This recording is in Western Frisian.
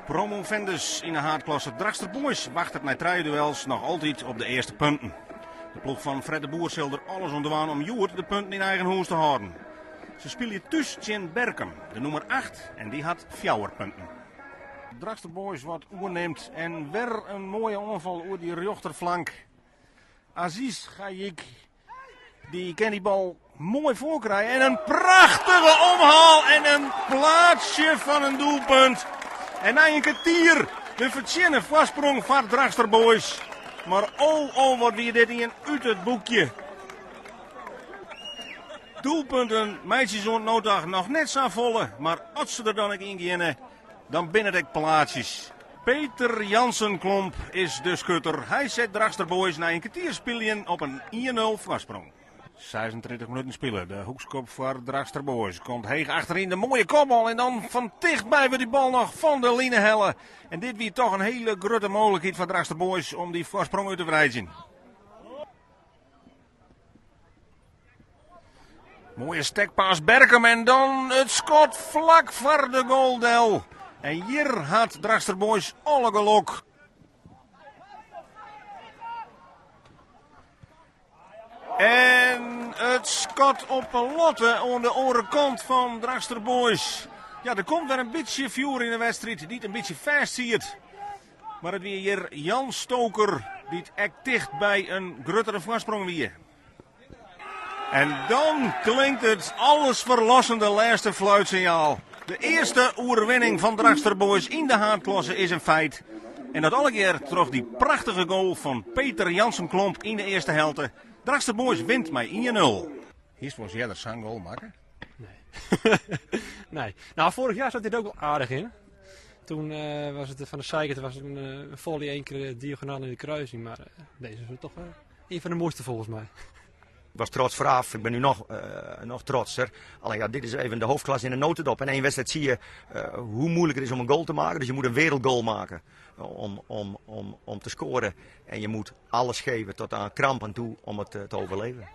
Promovendus yn de haadklasse Drachtster Boys wachtet nei trije duels noch altyd op de earste punten. De ploech fan Fred de Boer sil der alles oan dwaan om hjoed de punten yn eigen hûs te hâlden. Se spylje thús tsjin Berkum, de nûmer acht, en dy hat fjouwer punten. Drachtster Boys wat oernimt en wer in moaie oanfal oer dy rjochterflank. Aziz Gajik dy kin dy bal moai foarkrije en in prachtige omhaal en in plaatsje fan in doelpunt. En nei in kertier de fertsjinne foarsprong foar Drachtster Boys. Mar oh, oh, wat wie dit ien út it boekje. Doelpunten meitsje se oant no ta noch net safolle, mar as se der dan ek yn geane, dan binne it ek plaatsjes. Peter Jansen Klomp is de skutter. Hy set Drachtster Boys nei in kertier spyljen op in 1-0 foarsprong. 36 minuten spile. De hoekskop foar Drachtster Boys komt heech achteryn. De moaie kopbal en dan fan tichtby wurdt dy bal noch fan de line helle. En dit wie toch in hiele grutte mooglikheid foar Drachtster Boys om dy foarsprong út te wreidzjen. Moaie stekpaas Berkum en dan it skot flak foar de goal del. En hjir hat Drachtster Boys alle gelok. En it skot op de latte oan de oare kant fan Drachtster Boys. Ja, der komt wer in bytsje fjoer yn de wedstriid dy't in bytsje fêst siet. Mar it wie hjir Jan Stoker dy't ek ticht by in gruttere foarsprong wie. En dan klinkt it allesferlossende lêste fluitsinjaal. De earste oerwinning fan Drachtster Boys yn de haadklasse is in feit. En dat allegear troch dy prachtige goal fan Peter Jansen Klomp yn de earste helte. Drachtster Boys wint mei 1-0. Hiest wolris earder sa'n goal makke? Nee. nee. Nou, vorig jaar zat dit ook wel aardig in. Toen eh, was het van de zijkant was het een, eh, een volley één keer eh, diagonaal in de kruising. Maar deze is toch een van de mooiste volgens mij. Ik was trots vooraf, ik ben nu nog, uh, nog trotser. Alleen ja, dit is even de hoofdklasse in de notendop. In één wedstrijd zie je uh, hoe moeilijk het is om een goal te maken. Dus je moet een wereldgoal maken om, om, om, om te scoren. En je moet alles geven tot aan kramp aan toe om het te overleven.